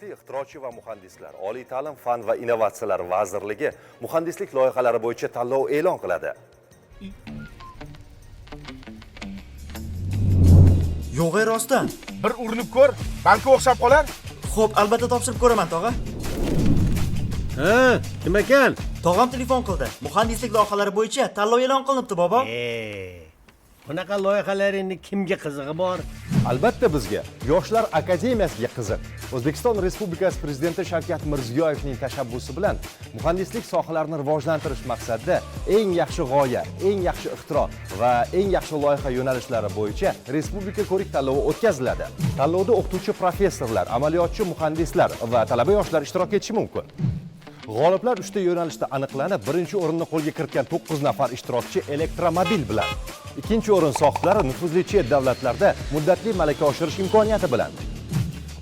Hurmatli ixtirochi va muhandislar, Oliy ta'lim, fan va innovatsiyalar vazirligi muhandislik loyihalari bo'yicha tanlov e'lon qiladi. Yo'q, ey, rostdan. Bir urinib ko'r, balki o'xshab qolar. Xo'p, albatta topshirib ko'raman, tog'a. Ha, kim ekan? Tog'am telefon qildi. Muhandislik loyihalari bo'yicha tanlov e'lon qilinibdi, bobo. Bunaqa loyihalaringni kimga qizig'i bor? Albatta bizga, Yoshlar akademiyasiga qiziq. O'zbekiston Respublikasi Prezidenti Shavkat Mirziyoyevning tashabbusi bilan muhandislik sohalarini rivojlantirish maqsadida eng yaxshi g'oya, eng yaxshi ixtiro va eng yaxshi loyiha yo'nalishlari bo'yicha respublika ko'rik tanlovi o'tkaziladi. Tanlovda o'qituvchi professorlar, amaliyotchi muhandislar va talaba yoshlar ishtirok etishi mumkin. G'oliblar uchta yo'nalishda aniqlanib, birinchi o'rinni qo'lga kiritgan 9 nafar ishtirokchi elektromobil bilan, ikkinchi o'rin sohiblari nufuzli chet davlatlarda muddatli malaka oshirish imkoniyati bilan,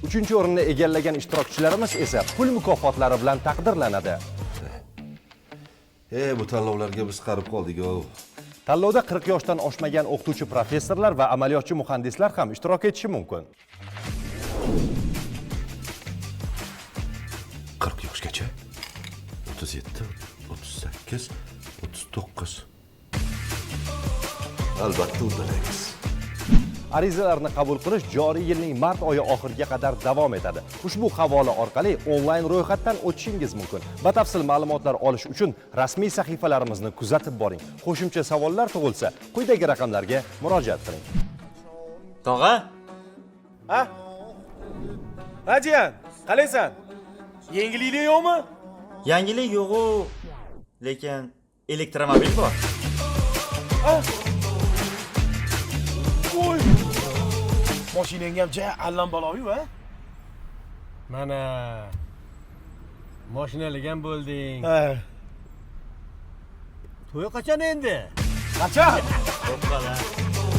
uchinchi o'rinni egallagan ishtirokchilarimiz esa pul mukofotlari bilan taqdirlanadi. E, bu tanlovlarga biz qarib qoldik-ov. Tanlovda 40 yoshdan oshmagan o'qituvchi professorlar va amaliyotchi muhandislar ham ishtirok etishi mumkin. 40 yoshgacha. 37, 38, 39. Albatta uddalaymiz. Arizalarni qabul qilish joriy yilning mart oyi oxiriga qadar davom etadi. Ushbu havola orqali onlayn ro'yxatdan o'tishingiz mumkin. Batafsil ma'lumotlar olish uchun rasmiy sahifalarimizni kuzatib boring. Qo'shimcha savollar tug'ilsa, quyidagi raqamlarga murojaat qiling. Tog'a, Ha? Ha, jiyan, qalaysan? Yangiliklar yo'qmi? Yangilik yo'q-u, lekin elektromobil bor. Voy! Mashinang ham ja allambaloyu, ha? Mana mashinalik ham bo'lding. Ha. To'y qachon endi? Qachon? Xo'p,